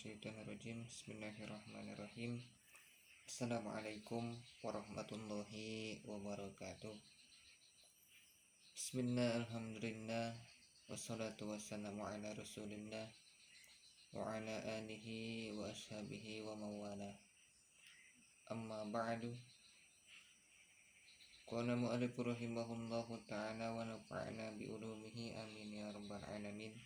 minasyaitonirrajim. Bismillahirrahmanirrahim. Assalamualaikum warahmatullahi wabarakatuh. Bismillah, alhamdulillah, wassalatu wassalamu ala rasulillah wa ala alihi wa ashabihi wa mawala. Amma ba'du. Qala mu'allif rahimahullahu ta'ala wa nafa'ana bi ulumihi amin ya rabbal alamin.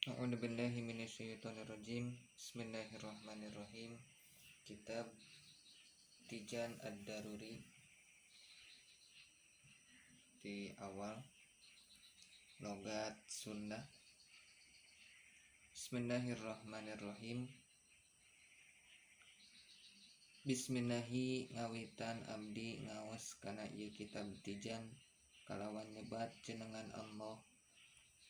A'udzu billahi minasyaitonir rajim. Bismillahirrahmanirrahim. Kitab Tijan Ad-Daruri di awal logat Sunda. Bismillahirrahmanirrahim. Bismillahi ngawitan abdi ngaos kana ieu kitab Tijan kalawan nyebat jenengan Allah.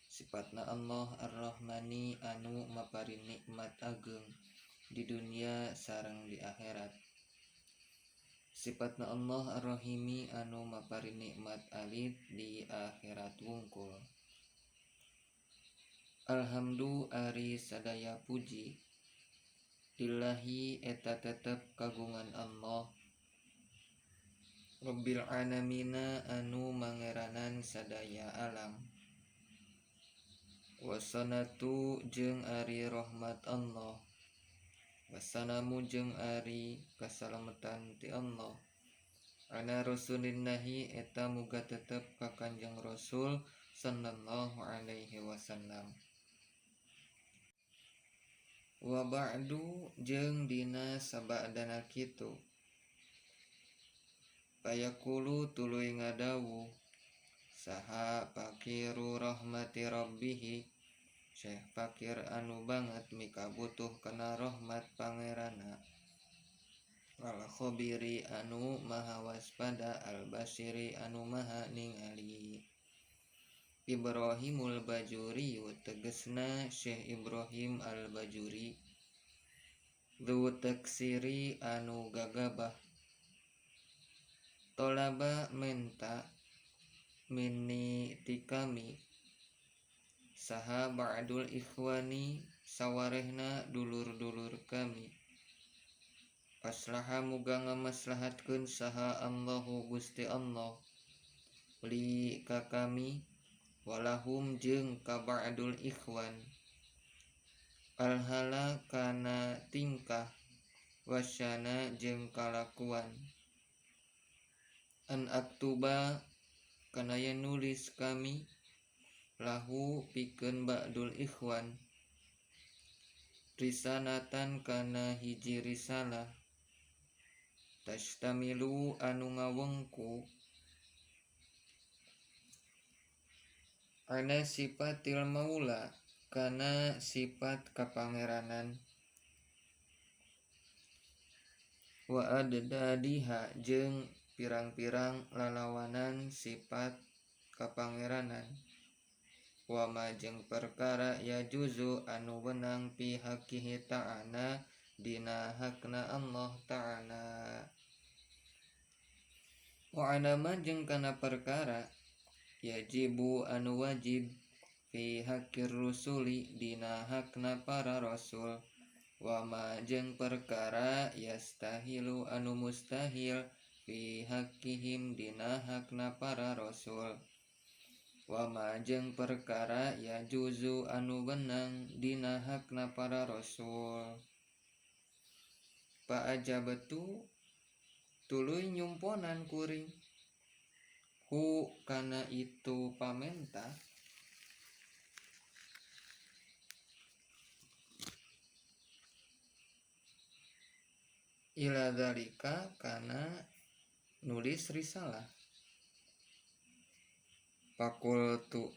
Sifatna Allah Ar-Rahmani anu maparin nikmat ageng di dunia sareng di akhirat. Sifatna Allah Ar-Rahimi anu maparin nikmat alit di akhirat wungkul. Alhamdu ari sadaya puji lillahi eta tetep kagungan Allah Rabbil alamina anu mangeranan sadaya alam. Wassalatu jeung ari rahmat Allah, wassalamu jeung ari kasalametan ti Allah ala rasulillahi eta muga tetep ka Kanjeng Rasul sallallahu alaihi wasallam. Wa ba'du jeung dina sabadana kitu payaqulu tuluy ngadawuh saha faqiru rahmati rabbih, Syekh fakir anu banget mikabutuh kana rahmat pangeranna, al khabiri anu maha waspada, al basiri anu maha ningali. Ibrahimul Bajuri tegesna Syekh Ibrahim al Bajuri dzu taksiri anu gagabah, tolaba menta minni ti kami saha ba'dul ikhwani sawarehna dulur-dulur kami. Aslaha muga ngamaslahatkeun saha Allahu Gusti Allah li ka kami walahum jeung ka ba'dul ikhwan alhala kana tingkah wasyana jeung kalakuan an aktuba kana yen nulis kami lahu pikeun ba'dul ikhwan risalatan kana hiji risalah tashtamilu anu ngawengku ala sifatil maula kana sifat kapangeranan wa adadiha jeung pirang-pirang lalawanan sifat kapangeranan wa ma jeung perkara yajuzu anu wenang fi haqqihi ta'ala dina hakna Allah ta'ala wa alama jeung kana perkara yajibu anu wajib fi haqqir rusuli dina hakna para rasul wa ma jeung perkara yastahilu anu mustahil fi haqqihim dina hakna para rasul wa ma jeung perkara yajuzu anu wenang dina hakna para rasul. Pa ajabtu tuluy nyumponan kuring hu kana itu pamenta ila dzalika kana nulis risalah. Pakultu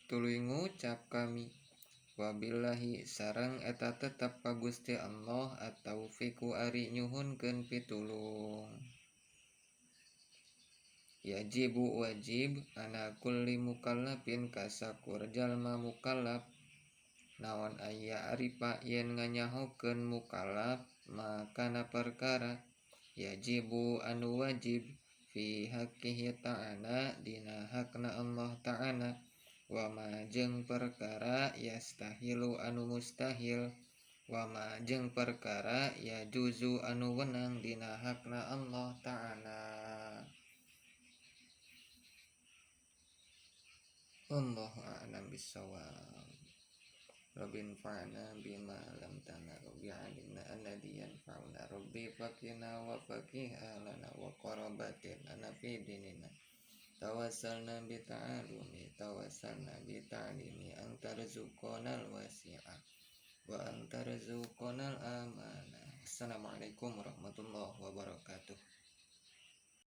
tuluy ngucap kami wabillahi sareng eta tetep ka Gusti Allah at-taufiqu ari nyuhunkeun pitulung. Yajibu wajib ala kulli mukallafin kasakur jalma mukallaf naon aya arifa yen nganyahokeun mukallaf makana perkara yajibu anu wajib fi haqqihi ta'ala dina hakna Allah ta'ala Wa ma jeung perkara yastahilu anu mustahil wa ma jeung perkara yajuzu anu wenang dina hakna Allah Ta'ala. Wallahu a'lam bissawab. Rabbi anfa'na bima 'allamtana rabbi 'allimna alladhi yanfa'una rabbi faqina wa faqih ahlana wa qarabatina fi dinina. Tawassalna bi ta'alumi tawassalna bi ta'limi an tarzuqanal wasi'a wa an tarzuqanal amana. Assalamualaikum warahmatullahi wabarakatuh.